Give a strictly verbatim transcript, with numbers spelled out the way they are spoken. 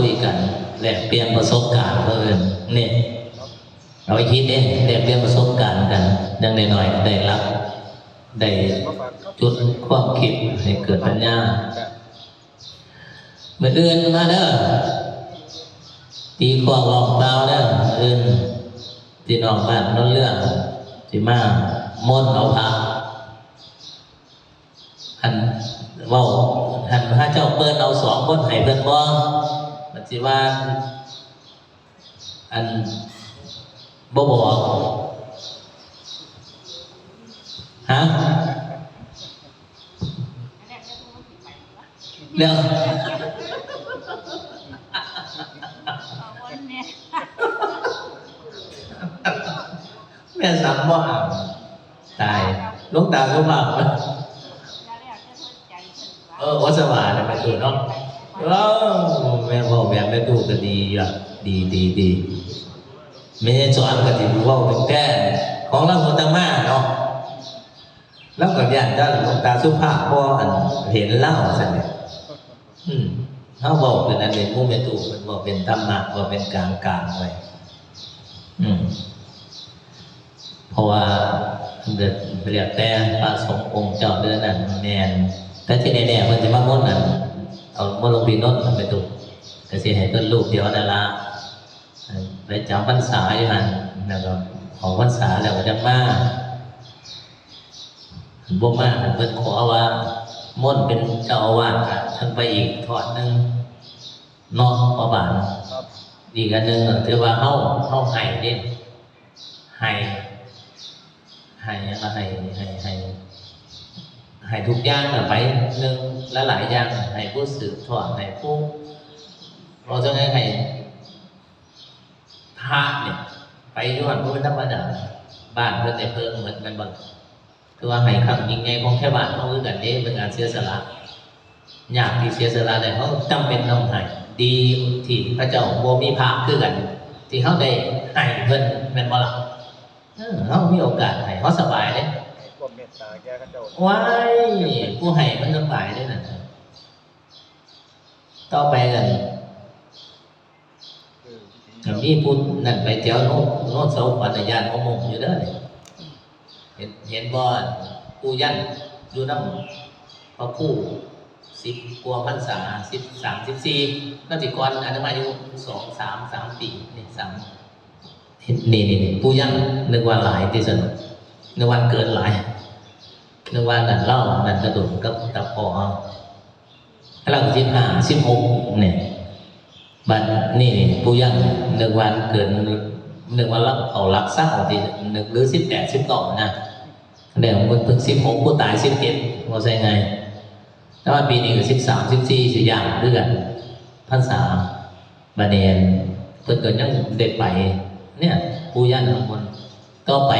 คุยกัน แลกเปลี่ยนประสบการณ์ เพิ่นนี่ เอาไปคิดเด้ แลกเปลี่ยนประสบการณ์กัน อย่างน้อยๆ ก็ได้รับ ได้จุดความคิดให้เกิดปัญญา มื้ออื่นมาเด้อ ตีคล้องร้องเป่าเด้อ มื้ออื่น พี่น้องบ้านโนนเรื่อง สิมามนต์เอาพระ อันเว้า อันพระเจ้าเปิ้นเอาสองคนให้เพิ่นบ่ มันสิว่า อัน บ่บอก ฮะ แล้ว แม่สังบ่ห้าม ตาย หลวงตาสุภาพ เออ วัดสว่างเนี่ย แม่ตู้เนาะ เออ แม่เว้าแบบแม่ตู้ก็ดีอยู่ ดี ดี ดี แม่สอนก็สิเว้าเป็นแท้ ของเราบ่ต้องมาเนาะ แล้วก็ย้านแต่หลวงตาสุภาพบ่อันเห็นลาวซั่นแหละ อืม เฮาเว้าเป็นอันนี้ หมู่แม่ตู้เพิ่นเว้าเป็นธรรมะ เว้าเป็นกลางๆ ไว้ อืม เพราะว่าเพิ่นก็แล้วแต่พระสงฆ์องค์เจ้าเด้อนั่นแม่น แต่ที่แน่ๆ เพิ่นสิมามนต์นั่น เอามนต์หลวงพี่นนท์ไปตุ ก็สิให้เพิ่นรูปเดียวนั่นล่ะ ไปจำพรรษาอยู่หั่น แล้วก็ออกพรรษาแล้วก็จั่งมา คันบ่มา คันเพิ่นขอว่ามนต์เป็นเจ้าอาวาส ก็จั่งไปอีกทอดหนึ่งเนาะ พ่อบ้าน ครับ อีกอันหนึ่งก็ถือว่าเฮา เฮาให้เด้ ให้ ให้หยังล่ะ ให้ ให้ ให้ ให้ทุกอย่างน่ะไป หนึ่ง หลายๆ อย่าง ให้ผู้สืบทอด ให้ผู้ เราจะให้ ให้ พระเนี่ย ไปอยู่หั่นบ่เป็นธรรมดา บ้านเพิ่นได้เพิ่งหมดแม่นบ่ล่ะ คือว่าให้ครั้งยิ่งใหญ่ของไทบ้านเฮาคือกันเด้ เป็นการเสียสละ ยากที่เสียสละได้ เฮาจำเป็นต้องให้ ดีที่พระเจ้าบ่มีพระคือกัน ที่เฮาได้ให้เพิ่น แม่นบ่ล่ะ เออ เฮามีโอกาสให้ เฮาสบายเด้ ให้ความเมตตาแก่เขาเจ้า ว้าย ผู้ให้มันสบายเด้นั่น ต่อไปนั่น เออ ก็มีผู้นั่นไปแถวโนน โนนเสาขวัญน่ะ ย้านมะม่วงอยู่เด้อนี่ เห็น เห็นบ่ ปู่ยันอยู่นำพระครูสิบกว่าพรรษา สิบสาม สิบสี่ ก็สิก่อนอาตมาอยู่สอง สาม สามปี นี่ สาม เห็น นี่ นี่ นี่ ปู่ยัน นึกว่าหลายที่สุด นึกว่าเกินหลาย นึกว่านั่นเล่า นั่นกระโดดกับตะปอเอา กำลังสิบห้า สิบหก เนี่ย บัดนี้นี่ ปู่ยังนึกว่าเกิน นึกว่าเราเข้าหลักซาวที่ นึก หรือสิบแปด สิบเก้า นะ เนี่ย มันเพิ่งสิบหก ผู้ตายสิบเจ็ด ว่าใช่ไง แต่ว่าปีนี้ก็สิบสาม สิบสี่ สิย่างคือกัน พรรษา บัดนี้เพิ่นก็ยังได้ไป เนี่ย ปู่ยังข้างบน ต่อไป